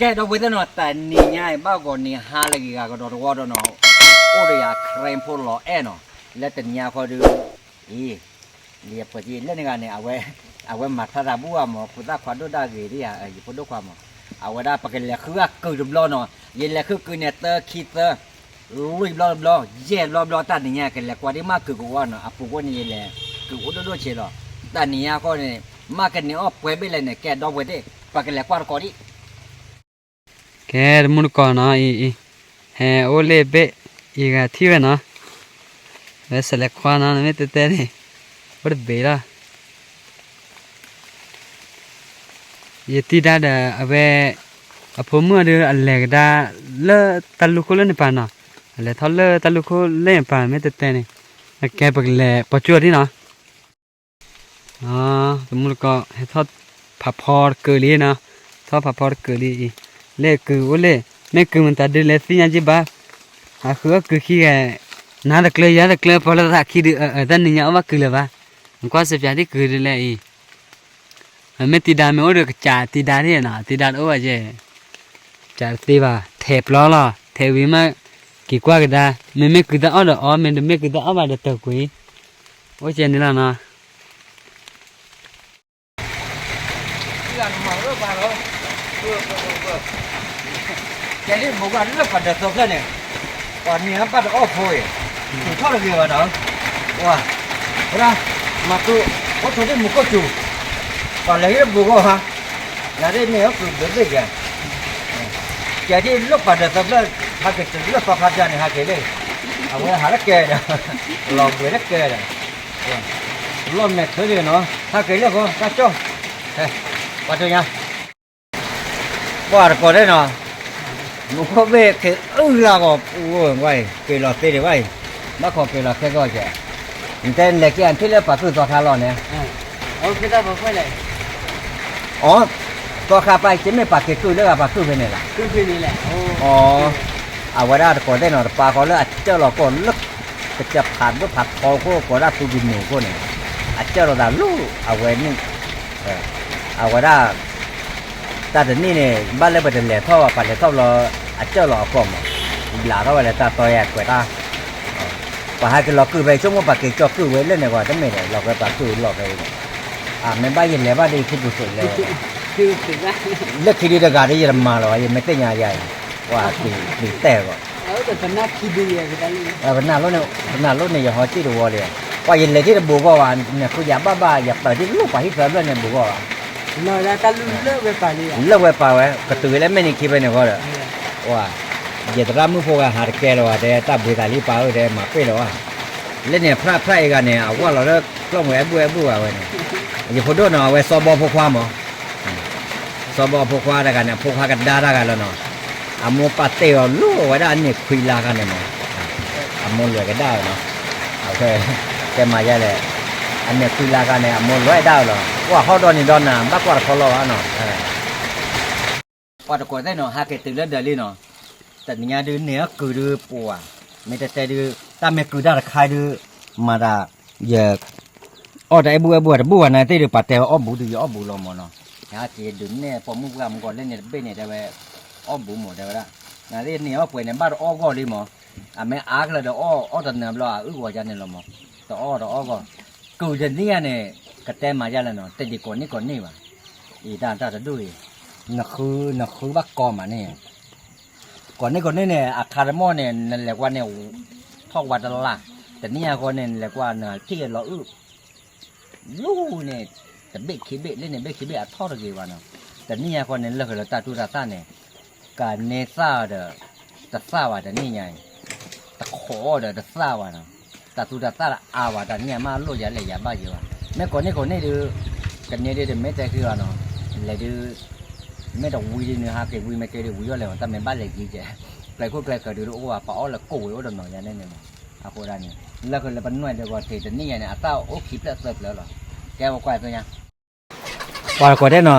ကဲ ဒီပုၢ်ဝဲၢ်သ့ၣ်နီၤ တနံၤညါအံၤ ဘၣ်ဂီၤနံၤဟါလၢဂ့ၤဂၤကဒီးတဝီဒီးနီၤ, အိၣ်ဒီးယၤ ခရံာ်ဖိလီၤအဲၣ်နီၤ, လၢတနံၤညါဃီဒီး, အံၤ, လံာ်ပှဲၤကံလၢန့ၣ်ဂၤန့ၣ် အဝဲမၤထါသးဘူၣ်အမး ဖိသၣ်ခွါဒိၣ်ဒၣ်ဂ့ၤဒ်ယၤ ယဖိဒိၣ်ခွါမး, အဝဲဒၣ်ပကလဲၤဃုအကုာ်တဘျီနီၤ, ယလဲၤဃုကုာ်န့ၣ် သၢခံသၢ လွံၢ်ဘျီတဘျီ ယဲၢ်ဘျီတဘျီ တၢ်နံၤညါကလဲၤကွၢ်ဒ်မ့ၢ်ကုာ်ကဝီၤနီၤ, အပူၤဃိန့ၣ်ယလဲၤ ကုာ်အိၣ်ဒိၣ်ဒိၣ်ဆံးလီၤ, တၢ်နံၤညါဃီန့ၣ် မ့ၢ်ကန့ၢ်အီၣ်ပှဲၤဘ့ၣ်လဲၣ်န့ၣ် ကဲဒီပုၢ်ဝဲၢ်သ့ၣ် ပကလဲၤကွၢ်တကိးဒံး ကဲ တမူတကိးနီၤ အံၤ အံၤ, ဟဲအိၣ်လ့ၣ်ဘ့ၣ် အံၤဂၤထံၣ်ဝဲနီၤ, ဝဲစဲးလဲၤခွါနီၤ နမ့ၢ်တဲတဲန့ၣ် အိၣ်တဘ့ၣ်လီၤ, ယတံၤဒါဒီးအဝဲ အဖိမုၣ်အီၤဒီး အလဲၤကဒါလၢတၢ်လူၢ်ခိၣ်လၢန့ၣ်ပၤနီၤ, အလဲၤထီၣ်လၢတၢ်လူၢ်ခိၣ်လၢန့ၣ်ပၤ မ့ၢ်တဲတဲန့ၣ်, အကဲပကလဲၤပိာ်ကၠူၣ်အီၤဒံးနီၤ တမူတကိး ဟဲထီၣ်ဖးဖီတကုာ်လံနီၤ, ထီၣ်ဖးဖီတကုာ်လံအံၤ, လ့ၣ်ကုာ်အိၣ်လ့ၣ်, မ့ၢ်ကုာ်မတၤဒုးလဲၤသ့ၣ်ညါက့ဘၣ်, ဟးဃုအီၣ်ကုာ်ခံဂၤ, နၤတကျၢၤယၤတကျၢၤ ပှၤလၢသးခံဒုး အတၢ်နံၤညါအီၣ်ဘၣ်ကုာ်လၢၤဘၣ်, နကွၢ်စပျးဒ်ကုာ်ဒုးလဲၣ်အံၤ မ့မ့ၢ်တံၤဒါမ့ၢ်အိၣ်ဒီးကစးတံၤဒါဒ်နီၤ, တံၤဒါတအိၣ်ဘၣ်ယဲၢ်, ကစးတသ့ဘၣ်, ထဲးပျီလီၤ, ထဲးဝံၤမး က့ၤကွၢ်ကဒါ, မ့မ့ၢ်ကုာ်တၢ်အီၣ်ဒီးအီၣ်, မ့တမ့ၢ်ကုာ်တၢ်အီၣ်ဘၣ်ဒီးတၢၢ်ကွံာ်, အိၣ်ကဲန့ၣ်လီၤနီၤ. ကဲဒ်ဘိးဘၣ်လၢပှၤဒၢးသၢဖျၢၣ်န့ၣ်, ပှၤန့ၢ်ဘၣ်တအီၣ်ဖိအံၤ, သူၣ်ထီၣ်တဂ့ၤဘၣ်နီၤ, ဝဲဒၣ်, မၤသူ, အိၣ်ဆိးဒ်မူခိၣ်စူၤ, ပှၤလဲၤဟံၣ်တဘူးဂီၢ်ဟါ, နဒ်န့ၣ်အီၣ်ကုာ်ဘၢဘ့ၣ်ကဲ, ကဲဒ်လၢပှၤဒၢးသၢဖျၢၣ်, ဟးက့ၤတုၤလၢသီခါပျၢ်န့ၣ် ဟးက့ၤလၢ, အဝဲဟးလၢကဲဒီး, လီၤဘှံးလၢကဲဒီး လီၢ်မဲာ်ချၢဒံးနီၤ, ဟးက့ၤလၢဃီ တၢ်ကၠီၣ်, ပှၤတညါ, ပှၤတကိးဒဲးနီၤ, မူခိၣ်ဘ့ၣ်က့ၤအုၣ်လၢဂီၤပူၤဝဲအံၤ, က့ၤလီၤသ့ဒံးဘၣ်အံၤ, ဘၣ်ခိးက့ၤလီၤခဲကီၢ်ကဲ, နတဲလဲၤက့ၤအထံၣ်လၢပှၤကုၢ်သီခါလီၤန့ၣ်, အ, အ, သီခါပၢ်က့ၤမ့ၢ်ပှၤက့ၤကုၢ်လၢဂၤပှၤကုၢ်ဖဲန့ၣ်လီၤ, အ, အဝဲဒၣ်တကိးသ့ၣ်နီၤ တပာ်ဃီလၢအကၢၣ်လီၤကီၢ်လၢ ကစၢၢ်ဖးဒိၣ်ဖးထီခိၣ် ကိးဒၣ်သူကံၤနူာ်ခိၣ်န့ၣ်, အကၢၣ်လီၤသးလၢအဝဲန့ၣ်, အဝဲဒၣ် တၢ်တနံၣ်န့ၣ် ဘၣ်လၢပတလဲၤထီၣ်ဘၣ် ပှၤလဲၤထီၣ်ဘျီ အကၢၣ်လီၤအကီၢ်မး, ဘျးထီၣ်ဝဲလၢတၢ်တီယၤကွဲးတၢ်, ပှၤဟဲက့ၤလီၤကုၢ်ဖဲဆိကမိၣ်ပှၤက့ၤကၠီကုၢ်ဝဲလၢန့ၣ်ဂီၢ် တမ့ၢ်ဒီး လီၤကွဲးပှၤကုၢ်လီၤဖဲအံၤ, မ့ၢ်ဘၣ်ယလဲၤဘၣ်ဒီးယထံပူၤသိးလဲၤ လၢခံဒုတဂၤဒီးယတမၤလီၤ ယမ့ၢ်သ့ၣ်ညါယၤအံၤ, ပှၤပျံၤတဲာ်လီၤ, ပနၢ်လိၣ်န့ၣ် ယဟီစံၣ်တဝီလံ, ပှၤယလဲၤထံၣ်တဘူးဂီၢ်ဘၣ် နဃုယၤဘၣ်ဘၣ် ယပၢၤထံၣ်လၢပှၤဟံၣ်သၢဖျၢၣ်န့ၣ်ဘူးဂီၢ်ဘၣ်, လၢဝဲပၢ်ဝဲ ကတုၤဝဲလၢမဲာ်နံၤခံဖဲန့ၣ်ဃီဒီး, ယသရၣ်မုၣ်ဖိဂၤဟးတကဲလၢၤဘၣ် တဲတၢ်ဘှံးသးလံပၢ်ဧၢ တဲမၤပ့ၢ်လၢၤဘၣ်, လၢန့ၣ် ဖရၣ်ဖရၣ်အံၤဂၤန့ၣ် အဝၢ်လီၤလၢကျီၢ်မုၢ်အဲၣ်ဘူၣ်အဲၣ်ဘူၣ်ဂၤဝဲန့ၣ်, ယဖိဒိၣ်နီၤ အဝဲစီၤဘီဖိခွါမး စီၤဘီအဖိခွါတဂၤန့ၣ် အဖိခွါကဒါတၢ်ဂၤလီၤနီၤ, အမိၢ်ပာ်တ့ၢ်အီၤလိၣ်ဝဲဒၣ်အနံၣ်ခွံလါခါန့ၣ်မး, အမိၢ်လွဲၤကဒါအီၤနီၤ, အဝဲ, တဲမၤယဲလဲၣ်, အနံၣ်ခွံလါခါန့ၣ် အမိၢ်လွဲၤဒၣ်အီၤလီၤ ကွၢ်ဟီၣ်ဒီးနံၤဒီးနၤ ဘၣ်ကွၢ်တခီလီၤဘၣ်နီၤ, ပှၤတကိးသ့ၣ်နီၤ ဟးက့ၤတုၤလၢဒၢးလံနီၤ, တနံၤညါဒုးန့ၢ်အီၣ်ကုာ်ဒုးပှၤ, မ့ၢ်တဲတဲဒုး တၢ်မ့ၢ်ကုာ်တၢ်တခါဒုး, မၤတၢ်, ယ အီၣ်တၢ်အဲၣ်ဘူၣ်အဲၣ်ဘူၣ်တဘူၣ်ဘၣ် နသ့ၣ်ဒုးပှၤတဲဝဲအီၣ်ဘူးဒုးယအီၣ်ဘူးလီၤမးနီၤ, ယဟဲက့ၤဒုးနဲၣ်ပိာ်မုၣ်ပှၢ်မူကီၢ်လၢန့ၣ်တဘ့ၣ်န့ၣ် တဲဝဲ, အီၣ်ဘူးမးတဲဝဲဒၣ်, နသ့ၣ်န့ၢ်အီၣ်ပှဲၤန့ၣ် ဘၣ်တအီၣ်ဂီၢ်လံမး, အမ့ၢ်အါကလၢာ်ဒီးအီၣ်အီၣ်တနၢၤဘျီ အအုၣ်ဂီၤယါန့ၣ်လီၤမး, တအီၣ်တအီၣ်ဂီၢ်, ကုာ်တနံၣ်ညါန့ၣ်, ကတဲမၤယါလၢနီၤ တယံာ်ကိးနံၣ်ကိးနံၣ်ဘၣ်, အံၤတၢ်တၢ်တဒူၣ်အံၤ, နဃု, နဃုဘၣ်ကီမးန့ၣ် ကိးနံၣ်ကိးနံၣ်န့ၣ် အခါတမီၢ်န့ၣ် နလဲၤကွၢ်န့ၣ်, ထီၣ်ဝါတလၢ်, တနံၣ်ညါဃီန့ၣ် နလဲၤကွၢ်နထံၣ်လီၤအုၣ်, လူန့ၣ်, တဘ့ၣ်ခံဘ့ၣ် လၢန့ၣ်ဘ့ၣ်ခံဘ့ၣ်အထီၣ်တဂ့ၤဘၣ်နီၤ, တနံၣ်ညါဃီန့ၣ် လၢာ်ဃုာ်လၢတၢ်တူၢ်တၢ်သၣ်န့ၣ်, ကန့ၢ်သၣ်ဒီး, တသၣ်ဘၣ်တနံၣ်ညါအံၤ, တခိးဒီးတသၣ်ဘၣ်နီၤ, တၢ်တူၢ်တၢ်သၣ်လၢအါဘၣ် တနံၣ်ညါမးလိၣ်ယၤလဲၣ်ယၤဘၣ်ယၤဘၣ်, မ့ၢ်ကိးနံၣ်ကိးနံၣ်ဒုး, ကန့ၢ်ဒုးတမ့ၢ်တဲဃုာ်ဘၣ်နီၤ, လဲၤဒုး မ့ၢ်တဝံၤဒုးနုာ်ဟးက့ၤဝံၤမ့ၢ်က့ၤဒုးဝံၤအီၤလဲၣ်မး တၢ်မ့ၢ်ဘၣ်လဲၤယံၤကဲ, ကျဲခိၣ်ကျဲဃၢၤဒုးတအိၣ်ဘၣ် ပှၤအီၣ်လၢကိၣ်ဝဲအိၣ်တနီၤယါန့ၣ်န့ၣ်မး, အဃိဒၣ်န့ၣ်, လၢာ်ဃုာ်လၢပနွဲၣ်ဒဲးဂီၤထံးတနံၣ်ညါန့ၣ် အသၣ်အိၣ်ခံဖျၢၣ်သၢဖျၢၣ်လီၤ, ကဲပကွၢ်သ့ၣ်ညါ ပှၤတကိးတဲနီ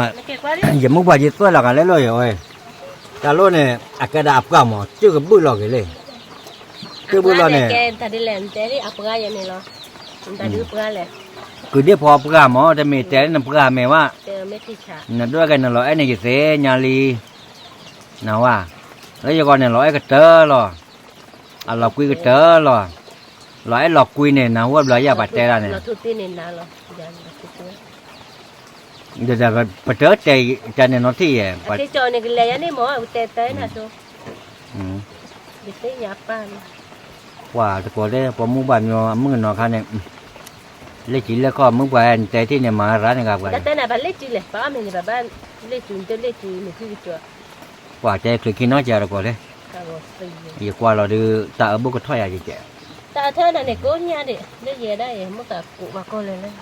ၤ, ယမုၢ်ပှၢ်ယသွဲၣ်လီၤဂာ်လၢလီၢ်ယိၤဝဲ, တၢ်လိၣ်န့ၣ် အကဲဒၣ်အပှၢ်မး စုကဘုၣ်လီၤက့ၤလံ, စုကဘုၣ်လီၤန့ၣ်, ကုာ်ဒ့ၣ်ဖီပှၢ်မး တမ့ၢ်တဲလၢနပှၢ်မ့ၢ်ဝဲ, နဒိၣ်ကဲနလီၤအဲၣ်န့ၣ်ယသ့ၣ်ညါလံ, နဝဲ, လၢယဂီၢ်န့ၣ် လီၤအဲၣ်ကတၢၢ်လီၤ, အလီၤကွံကတၢၢ်လီၤ, လီၤအဲၣ်လီၤကွံန့ၣ် နဟူဘျီယၤပှၤတဲဒၣ်န့ၣ်, ဒီးပတတဲတၢ်န့ၣ်နီတထံၣ်ယဲၢ်, ပှၤတကိးလၢ ပှၤမူဘၣ်မၠိ အမုၣ်ကနီၤခါန့ၣ် လ့ၣ်စုလ့ၣ်ခီၣ်မုၣ်ပှၤနတဲထံၣ်န့ၣ် မၤရၤန့ၣ်ဂၤပှၤန့ၣ်, ပှၤတဲချုးခံနီကဲတကိးလၢ ယကွၢ်လီၤဒုး တၢ်အၢဘိၣ်ကထီၣ်ယၤယကဲ, တၢ်အထၢၣ်န့ၣ် ကိးညါဒံး လၢယဲဒၣ်ယဲ မိၢ်သးကိးဘၣ်ကီၢ်လဲၣ်လဲၣ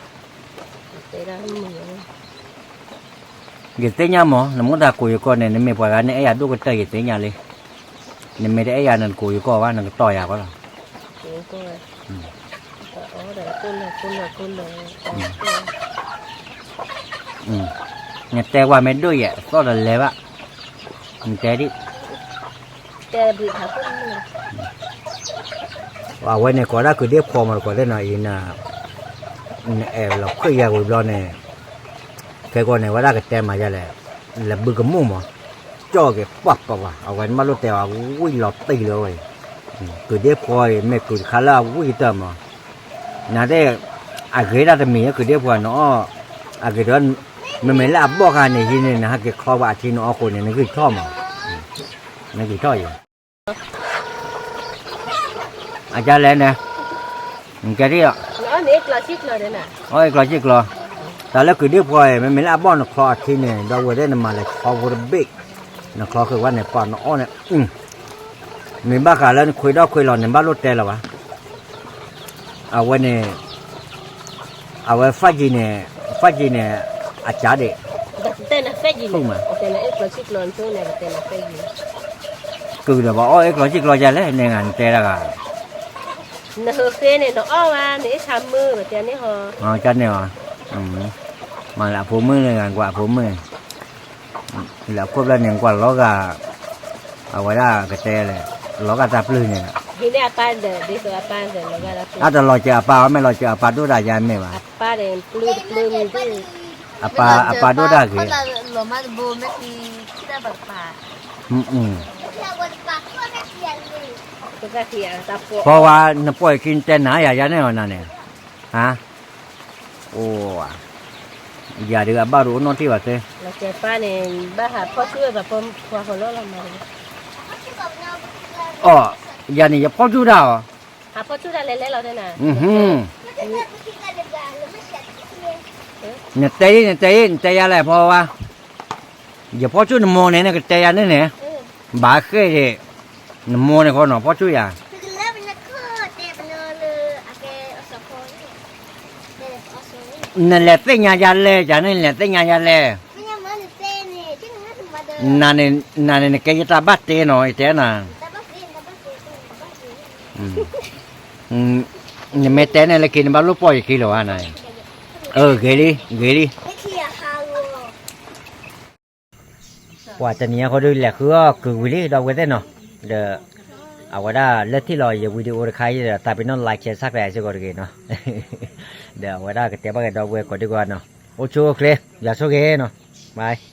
်, ယသ့ၣ်ညါမး နမိၢ်သးကိးယကီၢ်န့ၣ် နမ့ၢ်ပှၤဂၤန့ၣ် အဲၣ်ယၤဒိၣ်ကတၢၢ်ယသ့ၣ်ညါလံ, နမ့ၢ်တအဲၣ်ယၤန့ၣ် နကိးယကီၢ်ဘၣ် နကတီၢ်ယၤကီလီၤ, နတဲဝဲမ့ၢ်ဒိၣ်ယဲၢ် သီၣ်တလဲၤဘၣ်, နတဲဒ် အဝဲန့ၣ်ကိးဒၣ်ကုးဒ့ဖှီမးတကိးသ့ၣ်နီၤအံၤ, နအဲၣ်လီၤဖုးယၤဝံၤဘျီန့ၣ်, ခဲကိာ်န့ၣ် ဝဲဒၣ်ကတဲမၤယၤလဲၣ်, လဲၤဘုကမူၣ်မး, ကၠီၣ်က့ၤပှၢ်ပှၢ်ပှၢ် အဝဲနဘၣ်လိၣ်တဲအီၤဝံၤလီၤတံၢ်လၢဝဲအံၤ, ကုးဒ့ဖှီအံၤ မ့ၢ်ကုးတခါလၢအဝံၣ်ကတၢၢ်မး, နသ့ၣ်, အဂ့ၤဒၣ်တမံၤလၢကုးဒ့ဖှီနီၤအီၣ်, အဂ့ၤဒီး, မ့မ့ၢ်လၢအဘီၣ်ဃါန့ၣ်ဟံးန့ၣ် နဟဲက့ၤချီဘၣ်အထံနအီၣ်ဃိန့ၣ် နဂံၢ်ထီၣ်မး, နဂံၢ်ထီၣ်ယဲၢ် အကလဲၣ်န့ၣ်, ကဲထံၣ်လီၤ, အီၣ်အ့ၣ်ကျီၤဆံၣ်ကျီၤ, တၢ်လၢကုးဒ့ဖှီအံၤ မ့မ့ၢ်လၢအဘီၣ်နချီအထံန့ၣ် ဒီးဝဲသ့ၣ်နမၤလဲၤချီဖိတဘ့ၣ်, နချီဃုာ်ဝဲန့ၣ် ပှၤနအီၣ်န့ၣ်, မ့ၢ်ဘၣ်ဃးလၢနခွ့ဒီၣ်ခွ့လီၤန့ၣ် ဘၣ်လိၣ်တဲလၢၤဘၣ်, အဝဲန့ၣ် အဝဲ five G န့ၣ်, five G န့ၣ်, အကၢ်ဒံး, ကုၢ်ဒီးပှၤအီၣ်အ့ၣ်ကျီၤဆံၣ်ကျီၤယၤလဲၣ်န့ၣ် နတဲတၢ်ဂၤ, နဟၢဃ့န့ၣ် နအီၣ်ဝဲ နအ့ၣ်ဆါမုၢ် ပတဲန့ၣ်ဟီ, ကန့ၣ်အီၤ, မ့ၢ်လၢအဖိမုၣ်န့ၣ် ကွၢ်အဖိမုၣ်, လၢအခိၣ်ဖျၢၣ်န့ၣ် ကွၢ်လီၤဂာ်, အဝဲဒၣ်ကတဲလဲၣ်, လီၤဂာ်တၢ်ပျုၢ်န့ၣ်, အတလီၤစၢၤအပၢ်အီၤ မ့ၢ်လီၤစၢၤအပၢ်ဒိၣ်တၢ်ယါမ့ၢ်ဘၣ်, အပၢ်ဒိၣ်တၢ်ဂ့ၤ, ဖီဝါ နပီၢ်ယခံနတဲနၤယၤယါန့ၣ်အီၤနၤန့ၣ်, ဟါ, အိ, ယၤဒုးအဘၣ်ဒုးအိၣ်နီတထံၣ်ဘၣ်သ့, အီ, ယၤန့ၣ် ယဖီၣ်ဆူၣ်တၢ်အီၤ, နတဲအံၤ နတဲအံၤ နတဲယါလဲၣ်ဖီဝါ, ယဖီၣ်ဆူၣ်နမိၢ်န့ၣ် နကတဲယၤန့ၣ်န့ၣ်, ဘၣ်ဃဲၣ်ဒံး, နမိၢ်န့ၣ်ဃီနီၤ ဖီၣ်ဆူၣ်ယၤ နလဲၤသ့ၣ်ညါယၤလဲၣ် ယၤန့ၣ် နလဲၤသ့ၣ်ညါယၤလဲၣ်, နန့ၣ် နကဲယတၢ်ဘၣ်တ့နီၤ ယတဲနၤ, နမ့ၢ်တဲန့ၣ်လၢခံ နဘၣ်လိၣ်ပီၢ်ယခံလီၤဝဲန့ၣ်, အၢ ဂ့ၤလံ ဂ့ၤလံ. ပှၤတနံၤအံၤဃီဒုးလဲၤဃုအီၣ်ကုၤဝံၤလံ ဒီပုၢ်ဝဲၢ်သ့ၣ်နီၤ, ဒီး အဝဲဒၣ်လၢထံၣ်လီၤယ video တခါအံၤဒီး သးပ့ၤနီၣ် like share subscribe စ့ၢ်ကီးတဂ့ၤနီၤ, ဒီးအဝဲဒၣ်ကတဲဘၣ်က့ၤဒီပုၢ်ဝဲၢ်ကိးဒံကီးနီၤ, အိၣ်ဆူၣ်အိၣ်ချ့ ယွၤဆိၣ်ဂ့ၤနီၤ, bye.